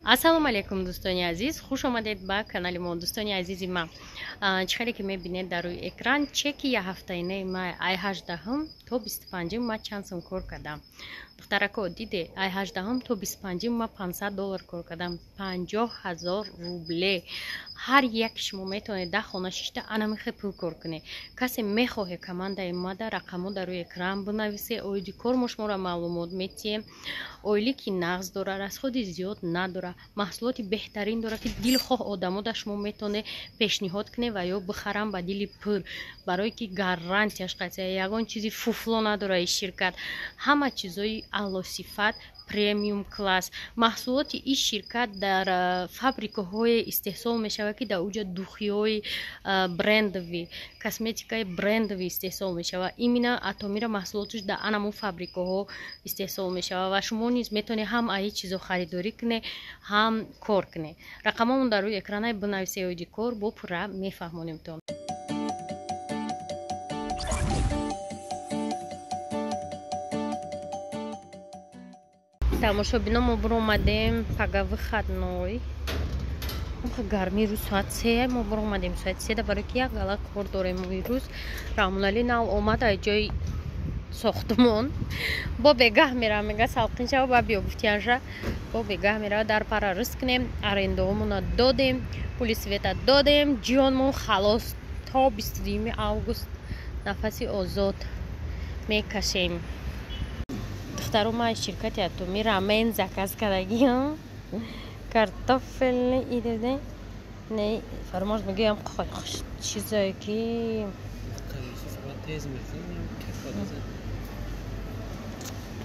Ассалому алайкум, дӯстони азиз, хуш омадед ба канали мо. Дӯстони азизи ма, чӣ хеле ки мебинед дар рӯи экран, чеки яҳафтаинаи ма ай 18 то 25 ма чанд сум кор кардам. Духтарако, диде, ай 18 то 25 ма $500 кор кардам, 50 000 рубле. Ҳар як шумо метавонед дар хона шишта анамихе пул кор кунед. Касе мехоҳе командаи мада, рақамҳо дар рӯи экран, бинависе. Оиди кор мо шуморо маълумот метиҳем. Ойлики нағз дора, расходи зиёд надора, маҳсулоти беҳтарин дора, ки дилхоҳ одамо дар шумо метавонед пешниҳод кунед ва ё бихарам ба дили пур, барое ки гарантияш қатъия, ягон чизи фуфло надора. Ин ширкат ҳама чизои аълосифат, премиум класс. Маҳсулоти ин ширкат дар фабрикаҳое истеҳсол мешавад, ки дар уҷа духиҳои брендовый, косметикаи брендовый истеҳсол мешавад. Именно Атомира маҳсулоташ дар анамон фабрикаҳо истеҳсол мешавад ва шумо низ метавонед ҳам аи чизо харидорӣ кунед, ҳам кор кунед. Рақамҳомон дар рӯи экрана, бинависе, оиди кор бо пурра мефаҳмонемтон. Тамошобино, мо биромадем, пага выходной, гарми рӯз, соат 3 мо биромадем, соати 3-да, барои ки як гала кор дорем. Рӯз Раҳмоналӣ нав омад аз ҷои сохтмон, бо бегаҳ меравам, мега салқин шава, ба биё гуфтианша, бо бегаҳ мерава. Дар пара рӯз кунем, арендаҳомона додем, пули света додем, ҷонмон халос, то 22 август нафаси озод мекашем. Духтаро, ман ширкати Атоми рамен заказ кардагиам, картофельный иде не фаромош мегӯям, чизое ки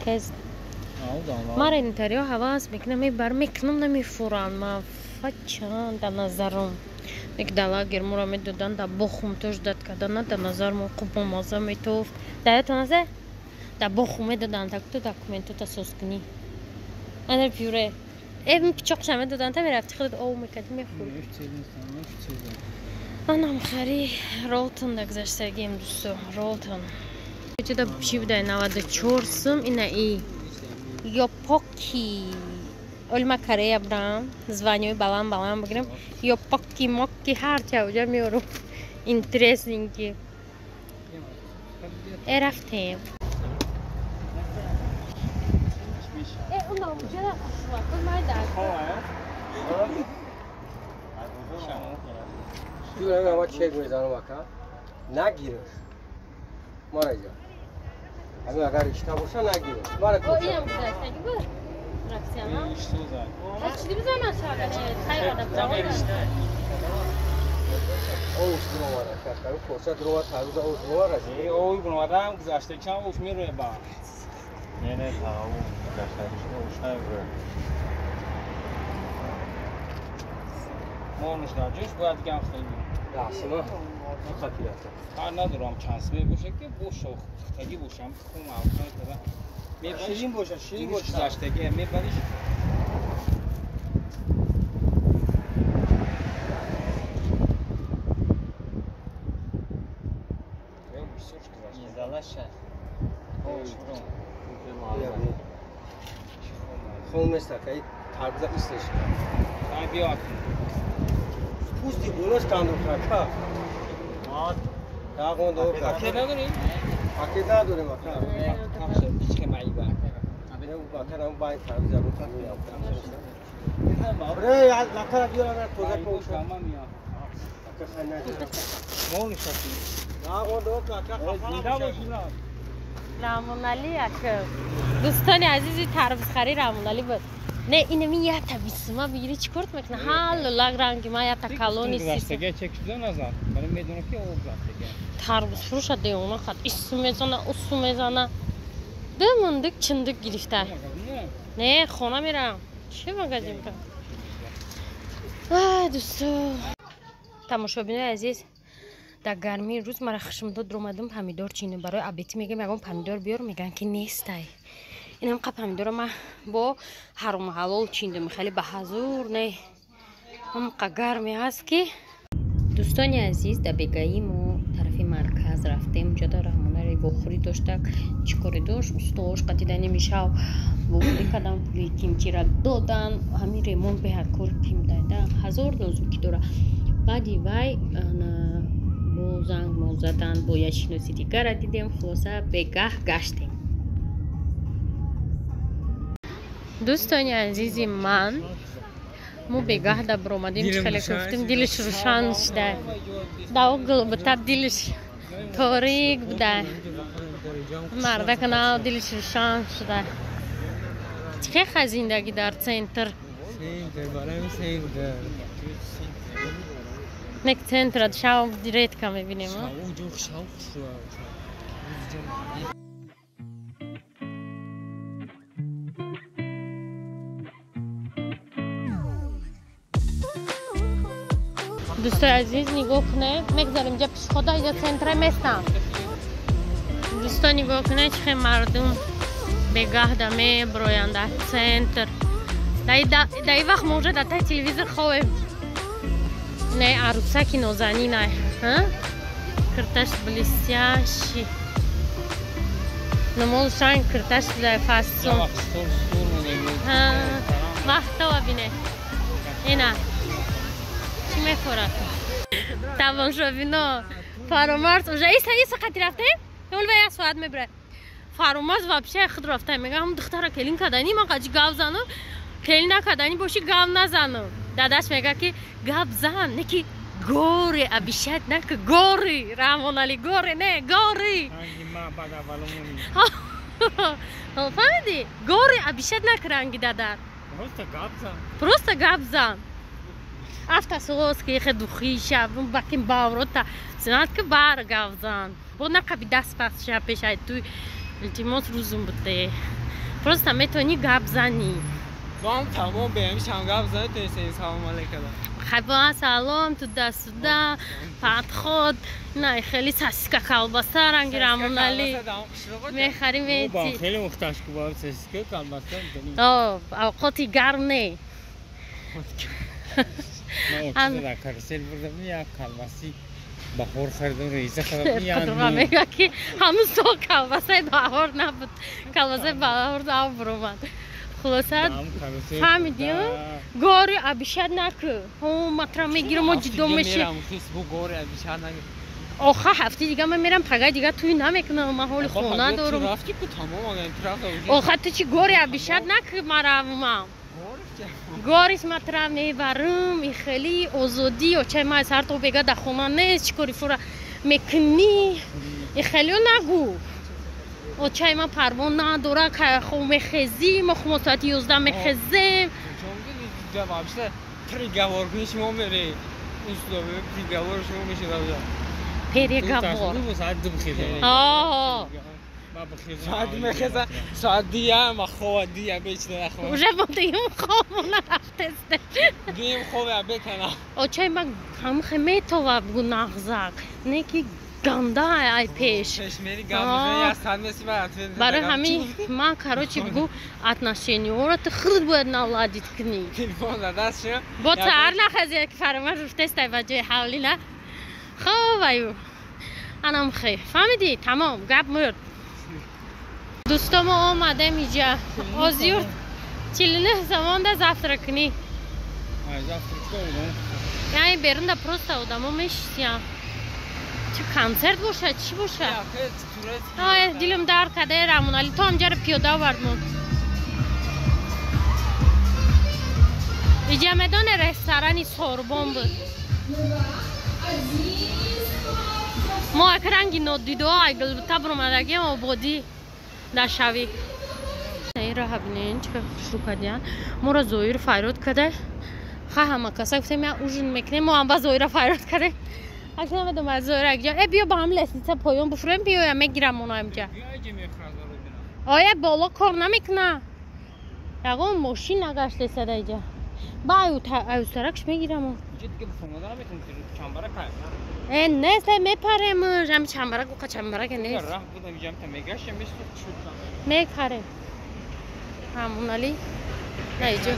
тез мара интарио ҳавас мекунам, мебар мекунам, намефуранд. Ма фачан дар назарам ек да лагер мура медодан, да бохум тош дад кардана, дар назар мо қубомаза метофт. Даётон азе да бохум медодан, такто документота соз кунӣ, ана пюре пичоқша медодан, та мерафти худат ов мекардӣ, мехӯрд. Анам хари Ролтон да гузаштагием, дӯсто. Ролтон ҷуда чӣ будай? 94 сум. Ина и ёпоки. Оли ма Корея будам, званиёи баланд баланд бигирем, ёпоки мокки ҳарча уҷа меорум, интересненький. Рафтем. Э, уна уҷа майда. Ама чек мезанам, ака, нагираш мара иҷа. Ҳамин агар ишта боша, нагираш мара. Инам гузаштаги буд, профессионал. Чиди бизанам, шава. Ош дуромада, кака, фурсат дуромад, таруза ош дуромад. Ой, буромадам, гузаштагишам ош мероя ба. Не, не, гузаштагишам ош намероя. Монуш дар ҷош бояд гам хеле. Дасима хатирата. Ҳар надорам, чанд сме боша, ки боша, пухтагӣ бошам, хум алқан када. Мебариш ширин боша, ширин боша. Гузаштагӣ мебариш. Изалаша. Хом нест, ака, тарбуза истеш. Ай, биё. Пусти болош канду, ака. Дағон до ака. Пакет надорӣ? Пакет надорем, ака. Ҳеч маиба. Ака, нам бай тарбуза ру камия. Ре, лакара биёр, агар тоза кун. Ака, хай надорем. Монуш аки. Дағон до ака, Зинда бошӣ. Раҳмоналӣ ака, дӯстони азизи, тарбузхари Раҳмоналӣ буд. Не, инами ята бисума бигири, чӣ корт мекуна? Ҳалло лаг ранги ма ята калони. Гузаштага чек шуда назар. Бари медонам, ки об гузаштага. Тарбуз фурӯша девона хат ису мезана, усу мезана. Дымындык чиндык гирифта. Не, хона мерам. Чӣ магазин бирам? Ай, дӯсто. Тамошобинои азиз, дар гармии рӯз мара хашмдод омадам помидор чине барои абети. Мегам, ягон помидор биёр, меган, ки нестай. Инам қа помидора ма бо ҳарому ҳалол чиндем, хеле ба ҳазур не. Ҳамқа гарме ҳаст, ки дӯстони азиз, дар бегаи мо тарафи марказ рафтем, ҷода Раҳмонаре вохӯрӣ доштак, чӣ коре дошт, устош қатида немишав вохӯрӣ кардам, пули кимчира додан. Ҳамин ремонт беҳад кори қимдайда, ҳазор нозукӣ дора. Баъди вай бо занг мо задан, бо як шиноси дигара дидем. Хулоса, бегаҳ гаштем. Дӯстони азизи ман, мо бегаҳ да баромадем, чӣ хеле гуфтем, дилиш рӯшан шуда. Дао гулбута дилиш торик буда. Мардак на дилиш рӯшан шуда. Чӣ хел зиндагӣ дар центр? Нек центра шав редко мебинем. Дӯстои азиз, нигоҳ кунед, мегзарем ҷа пешхода, иҷа центра местам. Дӯсто, нигоҳ кунед, чӣ хел мардум бегаҳда меброянд дар центр. Дар ин вақт мо уже дар таи телевизор ховем. Не, арӯсаки нозанинай. Кирташ блестящий. Намолшан кирташ дар фасон. Вақтова бине. Ина. Чӣ мехӯрад? Тамошобино, Фаромарз уже иса иса қати рафтем? Ҳол як соат мебирад. Фаромарз вообще худ рафта мега, ҳам духтара келин кардани, ман қаҷи гав занам, келин накардани боши гав назанам. Дадаш мега ки гап зан, не ки гори абишат нака, гори Раҳмонали, гори не, гори. Фаҳмидӣ? Гори абишат нака ранги дадар. Просто гап зан. Просто гап зан. Афтасоз ки хе духиша, бакин баврота, синат ки бар гап зан. Бо нақаби даст пас ша пешай ту, илтимос рӯзум буте. Просто метавонӣ гап занӣ. Вам тамом беҳамишам гап зани тесен, салом алейкум. Хайба салом туда сюда, подход, на хеле сосиска колбаса ранги Раҳмонали. Мехарим эти. Хеле мухташ ку ба сосиска колбаса. О, авқоти гарм не. Ман дар карусел бурдам, як колбаси баҳор харидам, реза харидам, як мега ки ҳамун сол колбасаи баҳор набуд. Колбасаи баҳор ав буромад. Хулоса, фаҳмидӣ? Гори абишат накӯ. Матра мегирам, мо ҷудо мешем. Оха, ҳафти дига ман мерам, пага дига туй намекунам, ман ҳоли хона дорам. Оха, ту чи гори абишат накӯ, маравмам. Горис матра мебарам, и хеле озодӣ, очай ман сар то бега дар хона нест, чӣ кори фура мекунӣ? И хеле нагӯ. Очай ман парво надора, хоб мехезӣ, мо хумо соати 11 мехезем. Приговор кунӣ шумо мере. Приговор шумо мешавад. Переговор. Соат мехеза, соат дия, ма хова дия бечна хова. Уже мо диюм хобо нарафтесте. Диюм хова бекана. Очай ман ҳамхе метова бугу нағзак. Не ки ганда ай пеш. Барои ҳамин ман, короче, бугу отношениёро ту худ бояд наладить кунӣ. Телефон дар даст шуд. Бо саҳар нахезӣ ки Фаромарз руфтестай ба ҷои ҳавлӣ на. Хоб аю. Анам хе. Фаҳмидӣ? Тамом, гап мурд. Дӯсто, мо омадем иҷа. Озюрт 49 замонда завтрак кунӣ. Яъне берунда просто одамо мешистиям. Чӣ концерт бошад, чӣ бошад? Ай, дилам дард карда, Раҳмонали, то ҳамҷаро пиёда овардмон. Иҷа медоне ресторани Сорбон буд. Мо як ранги нодидо ай гулбута баромадагиам ободӣ дар шавӣ. Ин раҳа бинен, чӣ хел хушрӯ кардиян. Моро Зоир файрод карда. Ха, ҳама каса гуфтем, як ужин мекунем, мо ҳам ба Зоира файрод кардем. Ак намедонам аз Зоира якҷо. Э, биё ба ҳам лестница поён буфурем, биёя мегирам оно ҳамҷа. Оя боло кор намекуна. Ягон мошин нагаштеса дар иҷа. Ба аюстаракш мегирам. Э, нест, мепарем. Ҳам чамбарак, уқа чамбарак нест. Мекарем. Ҳамонали. На иҷо.